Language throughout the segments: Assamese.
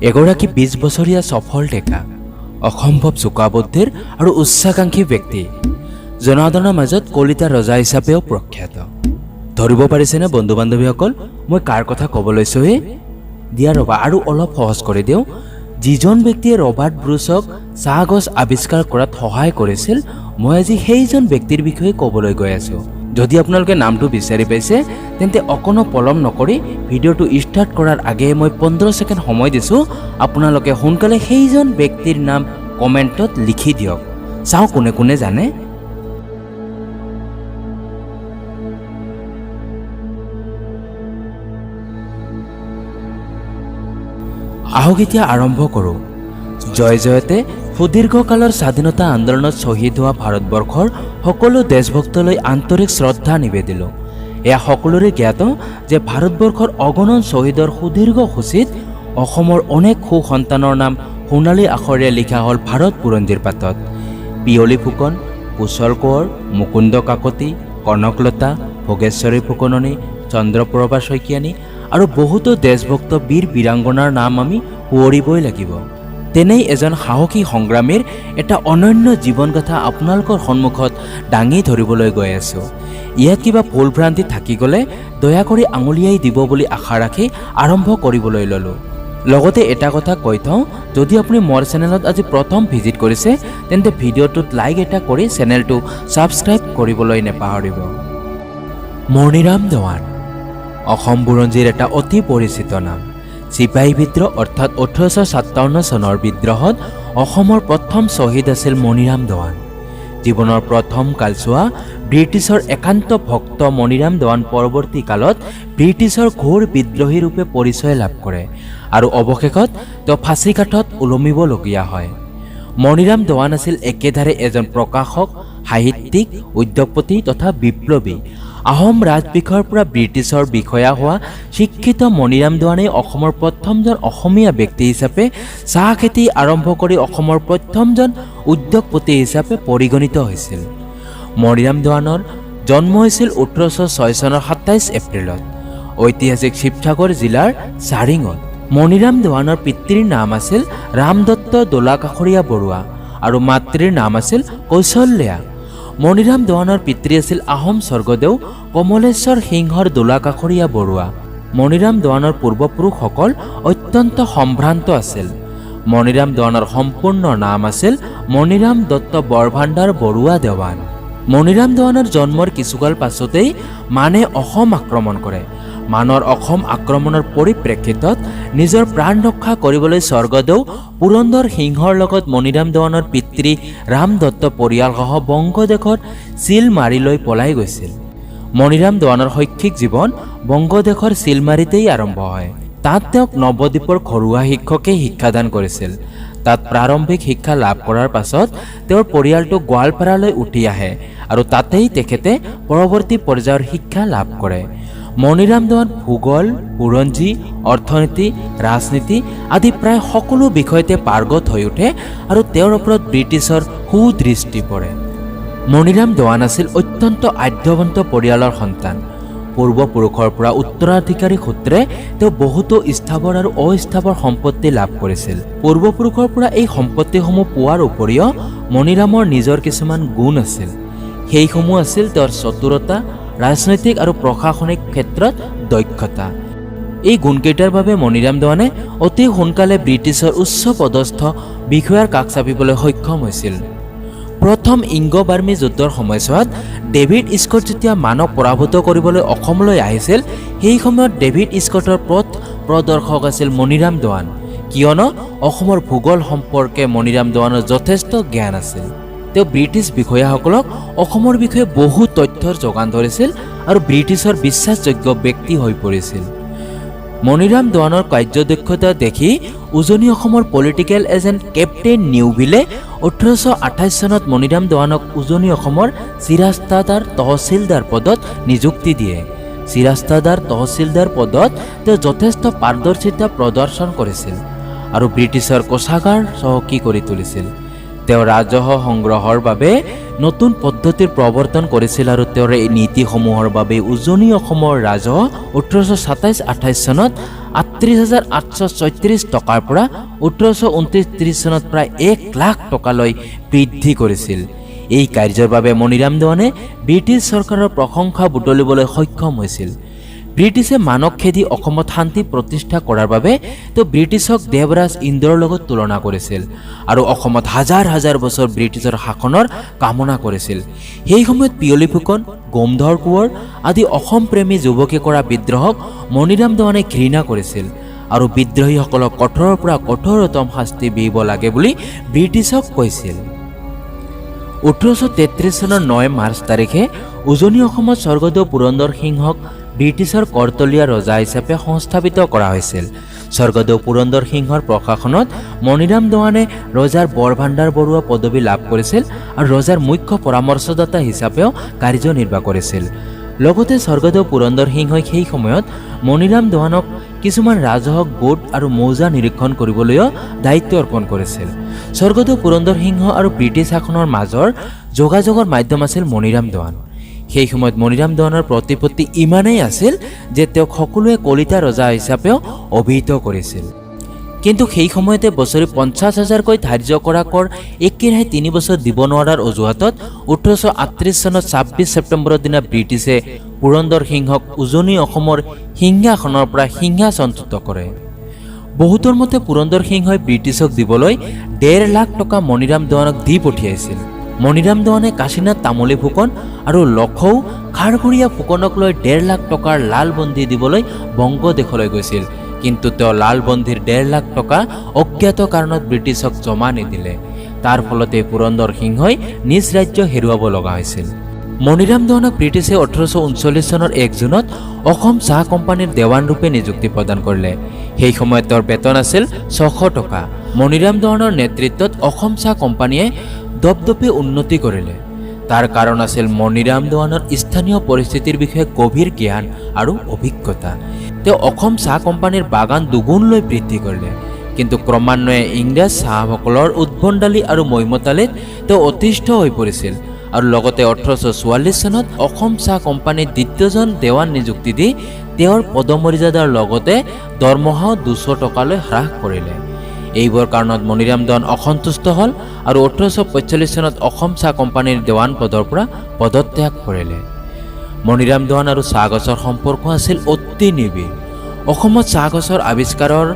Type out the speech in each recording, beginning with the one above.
এগৰাকী 20 বছৰীয়া সফল ডেকা, অসম্ভৱ চোকা বুদ্ধিৰ আৰু উচ্চাকাংক্ষী ব্যক্তি, জনসাধাৰণৰ মাজত কলিতা ৰজা হিচাপেও প্ৰখ্যাত। ধৰিব পাৰিছেনে বন্ধু বান্ধৱীসকল, মই কাৰ কথা ক'ব লৈছোঁহে? দিয়া ৰ'বা, আৰু অলপ সহজ কৰি দিওঁ। যিজন ব্যক্তিয়ে ৰবাৰ্ট ব্ৰুচক চাহ গছ আৱিষ্কাৰ কৰাত সহায় কৰিছিল, মই আজি সেইজন ব্যক্তিৰ বিষয়ে ক'বলৈ গৈ আছোঁ। যদি আপোনালোকে নামটো বিচাৰি পাইছে, তেন্তে অকণো পলম নকৰি ভিডিঅ'টো ষ্টাৰ্ট কৰাৰ আগেয়ে মই 15 ছেকেণ্ড সময় দিছোঁ। আপোনালোকে সোনকালে সেইজন ব্যক্তিৰ নাম কমেণ্টত লিখি দিয়ক। চাওঁ কোনে কোনে জানে। আহক, এতিয়া আৰম্ভ কৰোঁ। জয় জয়তে সুদীৰ্ঘকালৰ স্বাধীনতা আন্দোলনত শ্বহীদ হোৱা ভাৰতবৰ্ষৰ সকলো দেশভক্তলৈ আন্তৰিক শ্ৰদ্ধা নিবেদিলোঁ। এয়া সকলোৰে জ্ঞাত যে ভাৰতবৰ্ষৰ অগণন শ্বহীদৰ সুদীৰ্ঘ সূচীত অসমৰ অনেক সুসন্তানৰ নাম সোণালী আখৰেৰে লিখা হ'ল ভাৰত বুৰঞ্জীৰ পাতত। পিয়লি ফুকন, কুশল কোঁৱৰ, মুকুন্দ কাকতি, কনকলতা, ভোগেশ্বৰী ফুকননী, চন্দ্ৰপ্ৰভা শইকীয়ানী আৰু বহুতো দেশভক্ত বীৰ বীৰাংগনাৰ নাম আমি সুঁৱৰিবই লাগিব। তেনেই এজন সাহসী সংগ্ৰামীৰ এটা অনন্য জীৱন কথা আপোনালোকৰ সন্মুখত দাঙি ধৰিবলৈ গৈ আছোঁ। ইয়াত কিবা ভুল ভ্ৰান্তি থাকি গ'লে দয়া কৰি আঙুলিয়াই দিব বুলি আশা ৰাখি আৰম্ভ কৰিবলৈ ল'লোঁ। লগতে এটা কথা কৈ থওঁ, যদি আপুনি মোৰ চেনেলত আজি প্ৰথম ভিজিট কৰিছে, তেন্তে ভিডিঅ'টোত লাইক এটা কৰি চেনেলটো ছাবস্ক্ৰাইব কৰিবলৈ নেপাহৰিব। মণিৰাম দেৱান অসম বুৰঞ্জীৰ এটা অতি পৰিচিত নাম। চিপাহী বিদ্ৰোহ অৰ্থাৎ 1857 চনৰ বিদ্ৰোহত অসমৰ প্ৰথম শ্বহীদ আছিল মণিৰাম দেৱান। জীৱনৰ প্ৰথম কালচোৱা ব্ৰিটিছৰ একান্ত ভক্ত মণিৰাম দেৱান পৰৱৰ্তী কালত ব্ৰিটিছৰ ঘোৰ বিদ্ৰোহী ৰূপে পৰিচয় লাভ কৰে আৰু অৱশেষত তেওঁ ফাঁচী কাঠত ওলমিবলগীয়া হয়। মণিৰাম দেৱান আছিল একেধাৰে এজন প্ৰকাশক, সাহিত্যিক, উদ্যোগপতি তথা বিপ্লৱী। আহোম ৰাজবিষয়াৰ পৰা ব্ৰিটিছৰ বিষয়া হোৱা শিক্ষিত মণিৰাম দেৱানেই অসমৰ প্ৰথমজন অসমীয়া ব্যক্তি হিচাপে চাহ খেতি আৰম্ভ কৰি অসমৰ প্ৰথমজন উদ্যোগপতি হিচাপে পৰিগণিত হৈছিল। মণিৰাম দেৱানৰ জন্ম হৈছিল 1806 চনৰ 27 এপ্ৰিলত ঐতিহাসিক শিৱসাগৰ জিলাৰ চাৰিঙত। মণিৰাম দেৱানৰ পিতৃৰ নাম আছিল ৰামদত্ত দোলাকাষৰীয়া বৰুৱা আৰু মাতৃৰ নাম আছিল কৌশল্যা। মণিৰাম দেৱানৰ পিতৃ আছিল আহোম স্বৰ্গদেউ কমলেশ্বৰ সিংহৰ দোলাকাষৰীয়া বৰুৱা। মণিৰাম দেৱানৰ পূৰ্বপুৰুষসকল অত্যন্ত সম্ভ্ৰান্ত আছিল। মণিৰাম দেৱানৰ সম্পূৰ্ণ নাম আছিল মণিৰাম দত্ত বৰভাণ্ডাৰ বৰুৱা দেৱান। মণিৰাম দেৱানৰ জন্মৰ কিছুকাল পাছতেই মানে অসম আক্ৰমণ কৰে। মানৰ অসম আক্ৰমণৰ পৰিপ্ৰেক্ষিতত নিজৰ প্ৰাণ ৰক্ষা কৰিবলৈ স্বৰ্গদেউ পুৰন্দৰ সিংহৰ লগত মণিৰাম দেৱানৰ পিতৃ ৰাম দত্ত পৰিয়ালসহ বংগদেশৰ চিলমাৰীলৈ পলাই গৈছিল। মণিৰাম দেৱানৰ শৈক্ষিক জীৱন বংগদেশৰ চিলমাৰীতেই আৰম্ভ হয়। তাত তেওঁক নৱদ্বীপৰ ঘৰুৱা শিক্ষকে শিক্ষাদান কৰিছিল। তাত প্ৰাৰম্ভিক শিক্ষা লাভ কৰাৰ পাছত তেওঁৰ পৰিয়ালটো গোৱালপাৰালৈ উঠি আহে আৰু তাতেই তেখেতে পৰৱৰ্তী পৰ্যায়ৰ শিক্ষা লাভ কৰে। মণিৰাম দেৱান ভূগোল, বুৰঞ্জী, অৰ্থনীতি, ৰাজনীতি আদি প্ৰায় সকলো বিষয়তে পাৰ্গত হৈ উঠে আৰু তেওঁৰ ওপৰত ব্ৰিটিছৰ সুদৃষ্টি পৰে। মণিৰাম দেৱান আছিল অত্যন্ত আঢ্যৱন্ত পৰিয়ালৰ সন্তান। পূৰ্বপুৰুষৰ পৰা উত্তৰাধিকাৰী সূত্ৰে তেওঁ বহুতো স্থাৱৰ আৰু অস্থাৱৰ সম্পত্তি লাভ কৰিছিল। পূৰ্বপুৰুষৰ পৰা এই সম্পত্তিসমূহ পোৱাৰ উপৰিও মণিৰামৰ নিজৰ কিছুমান গুণ আছিল। সেইসমূহ আছিল তেওঁৰ চতুৰতা, ৰাজনৈতিক আৰু প্ৰশাসনিক ক্ষেত্ৰত দক্ষতা। এই গুণকেইটাৰ বাবে মণিৰাম দেৱানে অতি সোনকালে ব্ৰিটিছৰ উচ্চ পদস্থ বিষয়াৰ কাষ চাপিবলৈ সক্ষম হৈছিল। প্ৰথম ইংগ বাৰ্মী যুদ্ধৰ সময়ছোৱাত ডেভিড স্কট যেতিয়া মানক পৰাভূত কৰিবলৈ অসমলৈ আহিছিল, সেই সময়ত ডেভিড স্কটৰ পথ প্ৰদৰ্শক আছিল মণিৰাম দেৱান। কিয়নো অসমৰ ভূগোল সম্পৰ্কে মণিৰাম দেৱানৰ যথেষ্ট জ্ঞান আছিল। তেওঁ ব্ৰিটিছ বিষয়াসকলক অসমৰ বিষয়ে বহু তথ্যৰ যোগান ধৰিছিল আৰু ব্ৰিটিছৰ বিশ্বাসযোগ্য ব্যক্তি হৈ পৰিছিল। মণিৰাম দেৱানৰ কাৰ্যদক্ষতা দেখি উজনি অসমৰ পলিটিকেল এজেণ্ট কেপ্টেইন নিউভিলে 1828 চনত মণিৰাম দেৱানক উজনি অসমৰ চিৰাস্তাদাৰ তহচিলদাৰ পদত নিযুক্তি দিয়ে। চিৰাস্তাদাৰ তহচিলদাৰ পদত তেওঁ যথেষ্ট পাৰদৰ্শিতা প্ৰদৰ্শন কৰিছিল আৰু ব্ৰিটিছৰ কোষাগাৰ চহকী কৰি তুলিছিল। তেওঁ ৰাজহ সংগ্ৰহৰ বাবে নতুন পদ্ধতিৰ প্ৰৱৰ্তন কৰিছিল আৰু তেওঁৰ এই নীতিসমূহৰ বাবে উজনি অসমৰ ৰাজহ 1827-28 চনত 38,836 টকাৰ পৰা 1829-30 চনত প্ৰায় 1 লাখ টকালৈ বৃদ্ধি কৰিছিল। এই কাৰ্যৰ বাবে মণিৰাম দেৱানে ব্ৰিটিছ চৰকাৰৰ প্ৰশংসা বুটলিবলৈ সক্ষম হৈছিল। ব্ৰিটিছে মানক খেদি অসমত শান্তি প্ৰতিষ্ঠা কৰাৰ বাবে তেওঁ ব্ৰিটিছক দেৱৰাজ ইন্দ্ৰৰ লগত তুলনা কৰিছিল আৰু অসমত হাজাৰ হাজাৰ বছৰ ব্ৰিটিছৰ শাসনৰ কামনা কৰিছিল। সেই সময়ত পিয়লি ফুকন, গোমধৰ কোঁৱৰ আদি অসম প্ৰেমী যুৱকে কৰা বিদ্ৰোহক মণিৰাম দেৱানে ঘৃণা কৰিছিল আৰু বিদ্ৰোহীসকলক কঠোৰৰ পৰা কঠোৰতম শাস্তি বিহিব লাগে বুলি ব্ৰিটিছক কৈছিল। 1833 চনৰ 9 মাৰ্চ তাৰিখে উজনি অসমত স্বৰ্গদেউ পুৰন্দৰ সিংহক ব্ৰিটিছৰ কৰতলীয়া ৰজা হিচাপে সংস্থাপিত কৰা হৈছিল। স্বৰ্গদেউ পুৰন্দৰ সিংহৰ প্ৰশাসনত মণিৰাম দেৱানে ৰজাৰ বৰভাণ্ডাৰ বৰুৱা পদবী লাভ কৰিছিল আৰু ৰজাৰ মুখ্য পৰামৰ্শদাতা হিচাপেও কাৰ্যনিৰ্বাহ কৰিছিল। লগতে স্বৰ্গদেউ পুৰন্দৰ সিংহই সেই সময়ত মণিৰাম দেৱানক কিছুমান ৰাজহ গোট আৰু মৌজা নিৰীক্ষণ কৰিবলৈও দায়িত্ব অৰ্পণ কৰিছিল। স্বৰ্গদেউ পুৰন্দৰ সিংহ আৰু ব্ৰিটিছ শাসনৰ মাজৰ যোগাযোগৰ মাধ্যম আছিল মণিৰাম দেৱান। সেই সময়ত মণিৰাম দেৱানৰ প্ৰতিপত্তি ইমানেই আছিল যে তেওঁক সকলোৱে কলিতা ৰজা হিচাপেও অভিহিত কৰিছিল। কিন্তু সেই সময়তে বছৰি 50 হাজাৰকৈ ধাৰ্য কৰা কৰ একেৰাহে 3 বছৰ দিব নোৱাৰাৰ অজুহাতত 1838 চনত 26 ছেপ্টেম্বৰৰ দিনা ব্ৰিটিছে পুৰন্দৰ সিংহক উজনি অসমৰ সিংহাসনৰ পৰা সিংহাসনচ্যুত কৰে। বহুতৰ মতে পুৰন্দৰ সিংহই ব্ৰিটিছক দিবলৈ 1.5 লাখ টকা মণিৰাম দেৱানক দি পঠিয়াইছিল। মণিৰাম দেৱানে কাশীনাথ তামুলী ফুকন আৰু লখৌ খাৰঘৰীয়া ফুকনক লৈ 1.5 লাখ টকাৰ লালবন্দী দিবলৈ বংগদেশলৈ গৈছিল। কিন্তু তেওঁ লালবন্দীৰ 1.5 লাখ টকা অজ্ঞাত কাৰণত ব্ৰিটিছক জমা নিদিলে। তাৰ ফলতে পুৰন্দৰ সিংহই নিজ ৰাজ্য হেৰুৱাব লগা হৈছিল। মণিৰাম দেৱানক ব্ৰিটিছে 1839 চনৰ 1 জুনত অসম চাহ কোম্পানীৰ দেৱানৰূপে নিযুক্তি প্ৰদান কৰিলে। সেই সময়ত তেওঁৰ বেতন আছিল 600 টকা। মণিৰাম দেৱানৰ নেতৃত্বত অসম চাহ কোম্পানীয়ে দপদপে উন্নতি কৰিলে। তাৰ কাৰণ আছিল মণিৰাম দেৱানৰ স্থানীয় পৰিস্থিতিৰ বিষয়ে গভীৰ জ্ঞান আৰু অভিজ্ঞতা। তেওঁ অসম চাহ কোম্পানীৰ বাগান দুগুণলৈ বৃদ্ধি কৰিলে। কিন্তু ক্ৰমান্বয়ে ইংৰাজ চাহাবসকলৰ উদ্ভণ্ডালি আৰু মৈমতালিত তেওঁ অতিষ্ঠ হৈ পৰিছিল আৰু লগতে 1844 চনত অসম চাহ কোম্পানীত দ্বিতীয়জন দেৱান নিযুক্তি দি তেওঁৰ পদমৰ্যাদাৰ লগতে দৰমহাও 200 টকালৈ হ্ৰাস কৰিলে। এইবোৰ কাৰণত মণিৰাম দেৱান অসন্তুষ্ট হ'ল আৰু 1845 চনত অসম চাহ কোম্পানীৰ দেৱান পদৰ পৰা পদত্যাগ কৰিলে। মণিৰাম দেৱান আৰু চাহ গছৰ সম্পৰ্ক আছিল অতি নিবিড়। অসমত চাহ গছৰ আৱিষ্কাৰৰ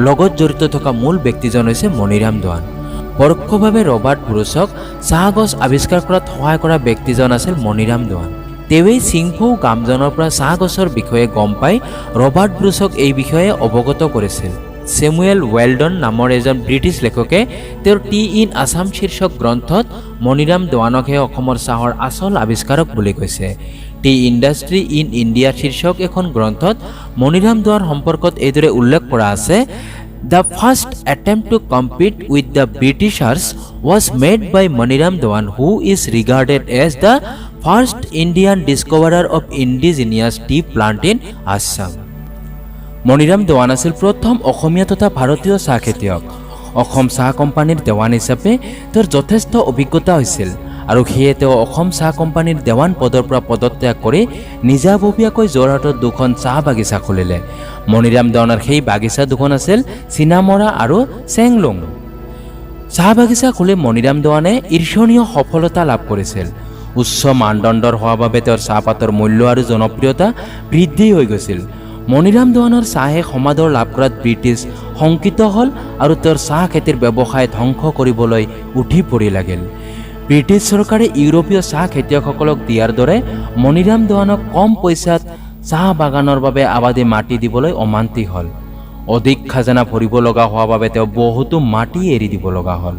লগত জড়িত থকা মূল ব্যক্তিজন হৈছে মণিৰাম দেৱান। পৰোক্ষভাৱে ৰবাৰ্ট ব্ৰুচক চাহ গছ আৱিষ্কাৰ কৰাত সহায় কৰা ব্যক্তিজন আছিল মণিৰাম দেৱান। তেওঁৱেই চিংফৌ গামজনৰ পৰা চাহ গছৰ বিষয়ে গম পাই ৰবাৰ্ট ব্ৰুচক এই বিষয়ে অৱগত কৰিছিল। চেমুৱেল ৱেলডন নামৰ এজন ব্ৰিটিছ লেখকে তেওঁৰ টি ইন আছাম শীৰ্ষক গ্ৰন্থত মণিৰাম দেৱানকহে অসমৰ চাহৰ আচল আৱিষ্কাৰক বুলি কৈছে। টি ইণ্ডাষ্ট্ৰী ইন ইণ্ডিয়া শীৰ্ষক এখন গ্ৰন্থত মণিৰাম দেৱান সম্পৰ্কত এইদৰে উল্লেখ কৰা আছে, "The first attempt to compete with the Britishers was made by Maniram Dewan, who is regarded as the first Indian discoverer of indigenous tea plant in Assam." Maniram Dewan আছিল প্ৰথম অসমীয়া তথা ভাৰতীয় চাহ খেতিয়ক। অসম চাহ কোম্পানীৰ দেৱান হিচাপে তেওঁৰ যথেষ্ট অভিজ্ঞতা হৈছিল আৰু সেয়ে তেওঁ অসম চাহ কোম্পানীৰ দেৱান পদৰ পৰা পদত্যাগ কৰি নিজাববীয়াকৈ যোৰহাটত দুখন চাহ বাগিচা খুলিলে। মণিৰাম দেৱানৰ সেই বাগিচা দুখন আছিল চিনামৰা আৰু চেংলুং। চাহ বাগিচা খুলি মণিৰাম দেৱানে ঈৰ্ষণীয় সফলতা লাভ কৰিছিল। উচ্চ মানদণ্ডৰ হোৱাৰ বাবে তেওঁৰ চাহপাতৰ মূল্য আৰু জনপ্ৰিয়তা বৃদ্ধি হৈ গৈছিল। মণিৰাম দেৱানৰ চাহে সমাদৰ লাভ কৰাত ব্ৰিটিছ শংকিত হ'ল আৰু তেওঁৰ চাহ খেতিৰ ব্যৱসায় ধ্বংস কৰিবলৈ উঠি পৰি লাগিল। ব্ৰিটিছ চৰকাৰে ইউৰোপীয় চাহ খেতিয়কসকলক দিয়াৰ দৰে মণিৰাম দেৱানক কম পইচাত চাহ বাগানৰ বাবে আবাদী মাটি দিবলৈ অমান্তি হ'ল। অধিক খাজানা ভৰিব লগা হোৱাৰ বাবে তেওঁ বহুতো মাটি এৰি দিব লগা হ'ল।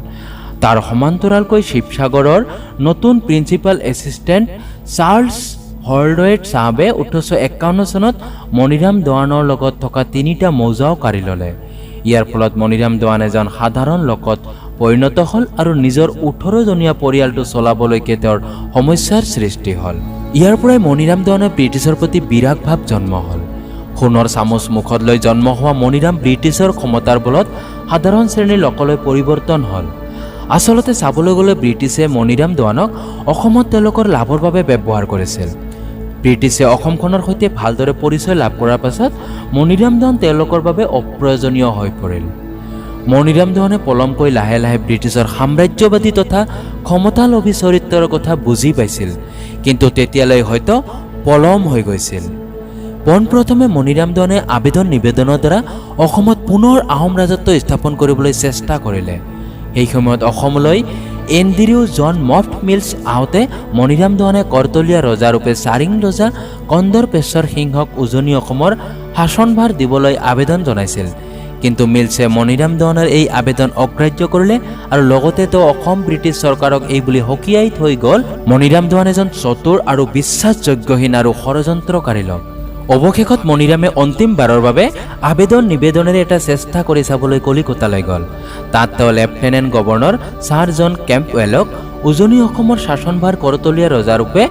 তাৰ সমান্তৰালকৈ শিৱসাগৰৰ নতুন প্ৰিন্সিপাল এছিষ্টেণ্ট চাৰ্লছ হলৰয়েড চাহাবে 1851 চনত মণিৰাম দেৱানৰ লগত থকা তিনিটা মৌজাও কাঢ়ি ল'লে। ইয়াৰ ফলত মণিৰাম দেৱান এজন সাধাৰণ লোকত পৰিণত হ'ল আৰু নিজৰ 18জনীয়া পৰিয়ালটো চলাবলৈকে তেওঁৰ সমস্যাৰ সৃষ্টি হ'ল। ইয়াৰ পৰাই মণিৰাম দেৱানৰ ব্ৰিটিছৰ প্ৰতি বিৰাগ ভাৱ জন্ম হ'ল। সোণৰ চামুচ মুখত লৈ জন্ম হোৱা মণিৰাম ব্ৰিটিছৰ ক্ষমতাৰ বলত সাধাৰণ শ্ৰেণীৰ লোকলৈ পৰিৱৰ্তন হ'ল। আচলতে চাবলৈ গ'লে ব্ৰিটিছে মণিৰাম দেৱানক অসমত তেওঁলোকৰ লাভৰ বাবে ব্যৱহাৰ কৰিছিল। ব্ৰিটিছে অসমখনৰ সৈতে ভালদৰে পৰিচয় লাভ কৰাৰ পাছত মণিৰাম দেৱান তেওঁলোকৰ বাবে অপ্ৰয়োজনীয় হৈ পৰিল। মণিৰাম দেৱানে পলমকৈ লাহে লাহে ব্ৰিটিছৰ সাম্ৰাজ্যবাদী তথা ক্ষমতালোভী চৰিত্ৰৰ কথা বুজি পাইছিল, কিন্তু তেতিয়ালৈ হয়তো পলম হৈ গৈছিল। পোনপ্ৰথমে মণিৰাম দেৱানে আবেদন নিবেদনৰ দ্বাৰা অসমত পুনৰ আহোম ৰাজত্ব স্থাপন কৰিবলৈ চেষ্টা কৰিলে। সেই সময়ত অসমলৈ এণ্ড্ৰিউ জন মফ্ট মিলছ আহোঁতে মণিৰাম দেৱানে কৰতলীয়া ৰজাৰূপে চাৰিং ৰজা কন্দৰ্পেশ্বৰ সিংহক উজনি অসমৰ শাসনভাৰ দিবলৈ আবেদন জনাইছিল। কিন্তু মিলছে মণিৰাম দেৱানৰ এই আবেদন অগ্ৰাহ্য কৰিলে আৰু লগতে তেওঁ অসম ব্ৰিটিছ চৰকাৰক এই বুলি সকীয়াই থৈ গ'ল, মণিৰাম দেৱান এজন চতুৰ আৰু বিশ্বাসযোগ্যহীন আৰু ষড়যন্ত্ৰকাৰী লোক। অৱশেষত মণিৰামে অন্তিমবাৰৰ বাবে আবেদন নিবেদনেৰে এটা চেষ্টা কৰি চাবলৈ কলিকতালৈ গ'ল। তাত তেওঁ লেফটেনেণ্ট গভৰ্ণৰ ছাৰ জন কেম্পৱেলক উজনি অসমৰ শাসনভাৰ কৰতলীয়া ৰজাৰূপে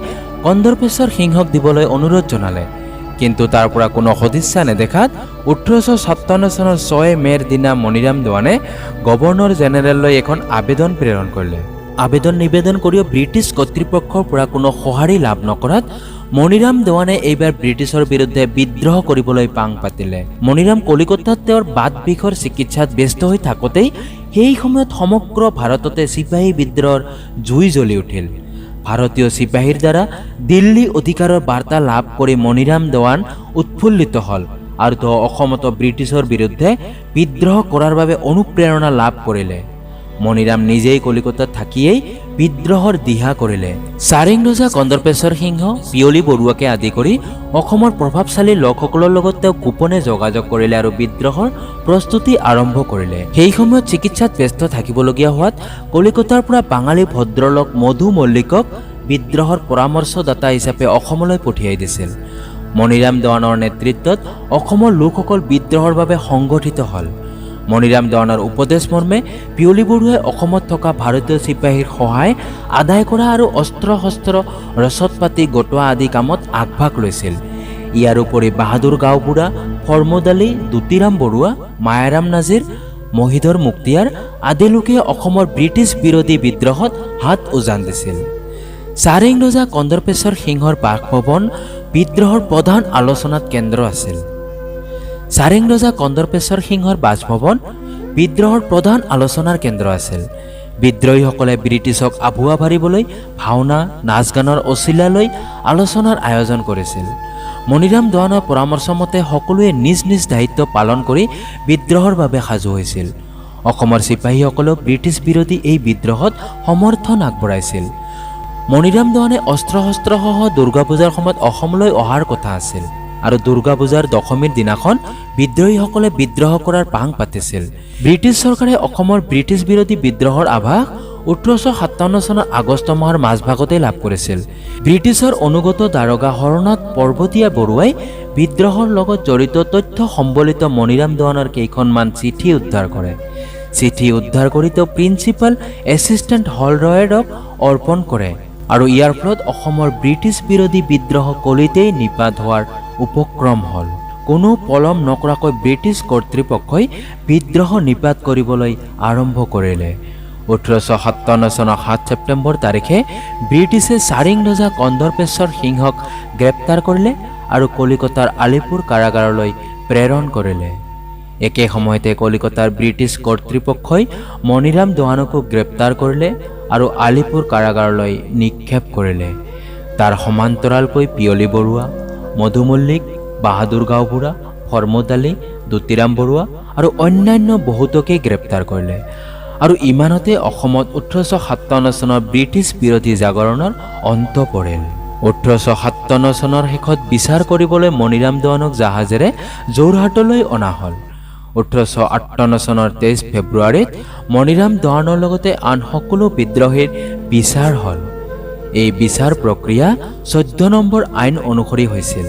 কন্দৰ্পেশ্বৰ সিংহক দিবলৈ অনুৰোধ জনালে। কিন্তু তাৰ পৰা কোনো সদিচ্ছা নেদেখাত 1857 চনৰ 6 মে'ৰ দিনা মণিৰাম দেৱানে গভৰ্ণৰ জেনেৰেললৈ এখন আবেদন প্ৰেৰণ কৰিলে। আবেদন নিবেদন কৰিও ব্ৰিটিছ কৰ্তৃপক্ষৰ পৰা কোনো সঁহাৰি লাভ নকৰাত মণিৰাম দেৱানে এইবাৰ ব্ৰিটিছৰ বিৰুদ্ধে বিদ্ৰোহ কৰিবলৈ পাং পাতিলে। মণিৰাম কলিকতাত তেওঁৰ বাত বিষৰ চিকিৎসাত ব্যস্ত হৈ থাকোঁতেই সেই সময়ত সমগ্ৰ ভাৰততে চিপাহী বিদ্ৰোহৰ জুই জ্বলি উঠিল। ভাৰতীয় চিপাহীৰ দ্বাৰা দিল্লী অধিকাৰৰ বাৰ্তা লাভ কৰি মণিৰাম দেৱান উৎফুল্লিত হ'ল আৰু তেওঁ অসমতো ব্ৰিটিছৰ বিৰুদ্ধে বিদ্ৰোহ কৰাৰ বাবে অনুপ্ৰেৰণা লাভ কৰিলে। মণিৰাম নিজেই কলিকতাত থাকিয়েই বিদ্ৰোহৰ দিহা কৰিলে। চাৰিং ৰজা কন্দৰ্পেশ্বৰ সিংহ, পিয়লি বৰুৱাকে আদি কৰি অসমৰ প্ৰভাৱশালী লোকসকলৰ লগত তেওঁ গোপনে যোগাযোগ কৰিলে আৰু বিদ্ৰোহৰ প্ৰস্তুতি আৰম্ভ কৰিলে। সেই সময়ত চিকিৎসাত ব্যস্ত থাকিবলগীয়া হোৱাত কলিকতাৰ পৰা বাঙালী ভদ্ৰলোক মধু মল্লিকক বিদ্ৰোহৰ পৰামৰ্শদাতা হিচাপে অসমলৈ পঠিয়াই দিছিল। মণিৰাম দেৱানৰ নেতৃত্বত অসমৰ লোকসকল বিদ্ৰোহৰ বাবে সংগঠিত হ'ল। মণিৰাম দেৱানৰ উপদেশ মৰ্মে পিয়লি বৰুৱাই অসমত থকা ভাৰতীয় চিপাহীৰ সহায় আদায় কৰা আৰু অস্ত্ৰ শস্ত্ৰ, ৰচদ পাতি গোটোৱা আদি কামত আগভাগ লৈছিল। ইয়াৰ উপৰি বাহাদুৰ গাঁওবুঢ়া, ফৰমুদ আলী, দুতিৰাম বৰুৱা, মায়াৰাম নাজিৰ, মহিধৰ মুক্তিয়াৰ আদি লোকে অসমৰ ব্ৰিটিছ বিৰোধী বিদ্ৰোহত হাত উজান দিছিল। চাৰিং ৰজা কন্দৰ্পেশ্বৰ সিংহৰ বাসভৱন বিদ্ৰোহৰ প্ৰধান আলোচনাত কেন্দ্ৰ আছিল। চাৰিং ৰজা কন্দৰ্পেশ্বৰ সিংহৰ বাসভৱন বিদ্ৰোহৰ প্ৰধান আলোচনাৰ কেন্দ্ৰ আছিল। বিদ্ৰোহীসকলে ব্ৰিটিছক আভুৱা ভাৰিবলৈ ভাওনা, নাচ গানৰ অচিলা লৈ আলোচনাৰ আয়োজন কৰিছিল। মণিৰাম দেৱানৰ পৰামৰ্শ মতে সকলোৱে নিজ নিজ দায়িত্ব পালন কৰি বিদ্ৰোহৰ বাবে সাজু হৈছিল। অসমৰ চিপাহীসকলেও ব্ৰিটিছ বিৰোধী এই বিদ্ৰোহত সমৰ্থন আগবঢ়াইছিল। মণিৰাম দেৱানে অস্ত্ৰ শস্ত্ৰসহ দুৰ্গা পূজাৰ সময়ত অসমলৈ অহাৰ কথা আছিল আৰু দুৰ্গা পূজাৰ দশমীৰ দিনাখন বিদ্ৰোহীসকলে বিদ্ৰোহ কৰাৰ পাং পাতিছিল। ব্ৰিটিছ চৰকাৰে অসমৰ ব্ৰিটিছ বিৰোধী বিদ্ৰোহৰ আভাস 1857 চনৰ আগষ্ট মাহৰ মাজভাগতেই লাভ কৰিছিল। ব্ৰিটিছৰ অনুগত দাৰোগা হৰনাথ পৰ্বতীয়া বৰুৱাই বিদ্ৰোহৰ লগত জড়িত তথ্য সম্বলিত মণিৰাম দেৱানৰ কেইখনমান চিঠি উদ্ধাৰ কৰে। চিঠি উদ্ধাৰ কৰি তেওঁ প্ৰিন্সিপাল এছিষ্টেণ্ট হলৰয়েডক অৰ্পণ কৰে আৰু ইয়াৰ ফলত অসমৰ ব্ৰিটিছ বিৰোধী বিদ্ৰোহ কলিতেই নিপাত হোৱাৰ উপক্ৰম হ'ল। কোনো পলম নকৰাকৈ ব্ৰিটিছ কৰ্তৃপক্ষই বিদ্ৰোহ নিপাত কৰিবলৈ আৰম্ভ কৰিলে। 1857 চনৰ 7 ছেপ্টেম্বৰ তাৰিখে ব্ৰিটিছে চাৰিং ৰজা কন্দৰ্পেশ্বৰ সিংহক গ্ৰেপ্তাৰ কৰিলে আৰু কলিকতাৰ আলিপুৰ কাৰাগাৰলৈ প্ৰেৰণ কৰিলে। একে সময়তে কলিকতাৰ ব্ৰিটিছ কৰ্তৃপক্ষই মণিৰাম দেৱানকো গ্ৰেপ্তাৰ কৰিলে আৰু আলিপুৰ কাৰাগাৰলৈ নিক্ষেপ কৰিলে। তাৰ সমান্তৰালকৈ পিয়লি বৰুৱা, মধু মল্লিক, বাহাদুৰ গাঁওবুঢ়া, ফৰমুদ আলী, দুতিৰাম বৰুৱা আৰু অন্যান্য বহুতকে গ্ৰেপ্তাৰ কৰিলে আৰু ইমানতে অসমত 1857 চনৰ ব্ৰিটিছ বিৰোধী জাগৰণৰ অন্ত পৰিল। 1857 চনৰ শেষত বিচাৰ কৰিবলৈ মণিৰাম দেৱানক জাহাজেৰে যোৰহাটলৈ অনা হ'ল। 1858 চনৰ 23 ফেব্ৰুৱাৰীত মণিৰাম দেৱানৰ লগতে আন সকলো বিদ্ৰোহীৰ বিচাৰ হ'ল। এই বিচাৰ প্ৰক্ৰিয়া 14 নম্বৰ আইন অনুসৰি হৈছিল।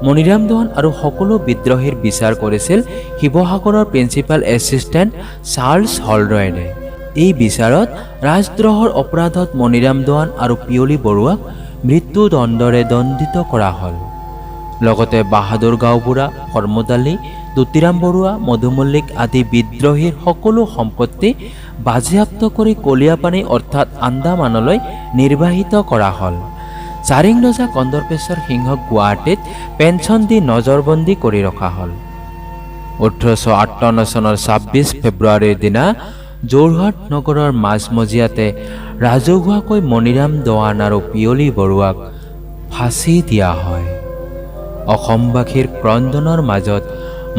মণিৰাম দেৱান আৰু সকলো বিদ্ৰোহীৰ বিচাৰ কৰিছিল শিৱসাগৰৰ প্ৰিন্সিপাল এছিষ্টেণ্ট চাৰ্লছ হলৰয়েডে। এই বিচাৰত ৰাজদ্ৰোহৰ অপৰাধত মণিৰাম দেৱান আৰু পিয়লি বৰুৱাক মৃত্যুদণ্ডৰে দণ্ডিত কৰা হ'ল। লগতে বাহাদুৰ গাঁওবুঢ়া, ফৰমুদ আলী, দুতিৰাম বৰুৱা, মধু মল্লিক আদি বিদ্ৰোহীৰ সকলো সম্পত্তি বাজেয়াপ্ত কৰি কলিয়াপানী অৰ্থাৎ আন্দামানলৈ নিৰ্বাসিত কৰা হ'ল। চাৰিং ৰজা কন্দৰ্পেশ্বৰ সিংহক গুৱাহাটীত পেঞ্চন দি নজৰবন্দী কৰি ৰখা হ'ল। 1858 চনৰ 26 ফেব্ৰুৱাৰীৰ দিনা যোৰহাট নগৰৰ মাজমজিয়াতে ৰাজহুৱাকৈ মণিৰাম দেৱান আৰু পিয়লি বৰুৱাক ফাঁচি দিয়া হয়। অসমবাসীৰ ক্ৰন্দনৰ মাজত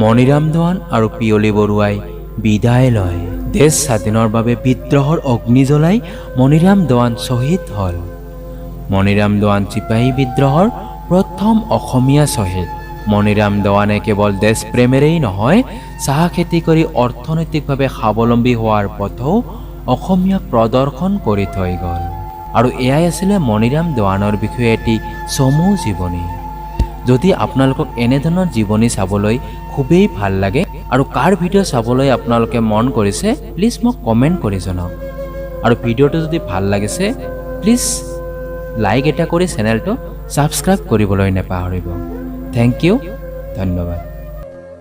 মণিৰাম দেৱান আৰু পিয়লি বৰুৱাই বিদায় লয়। দেশ স্বাধীনৰ বাবে বিদ্ৰোহৰ অগ্নি জ্বলাই মণিৰাম দেৱান শ্বহীদ হ'ল। মণিৰাম দেৱান চিপাহী বিদ্ৰোহৰ প্ৰথম অসমীয়া শ্বহীদ। মণিৰাম দেৱানে কেৱল দেশপ্ৰেমেৰেই নহয়, চাহ খেতি কৰি অৰ্থনৈতিকভাৱে স্বাৱলম্বী হোৱাৰ পথো অসমীয়াক প্ৰদৰ্শন কৰি থৈ গ'ল। আৰু এয়াই আছিলে মণিৰাম দেৱানৰ বিষয়ে এটি চমু জীৱনী। যদি আপোনালোকক এনেধৰণৰ জীৱনী চাবলৈ খুবেই ভাল লাগে আৰু কাৰ ভিডিঅ' চাবলৈ আপোনালোকে মন কৰিছে, প্লিজ মোক কমেণ্ট কৰি জনাওক। আৰু ভিডিঅ'টো যদি ভাল লাগিছে, প্লিজ লাইক এটা কৰি চেনেলটো ছাবস্ক্ৰাইব কৰিবলৈ নাপাহৰিব। Thank U, ধন্যবাদ।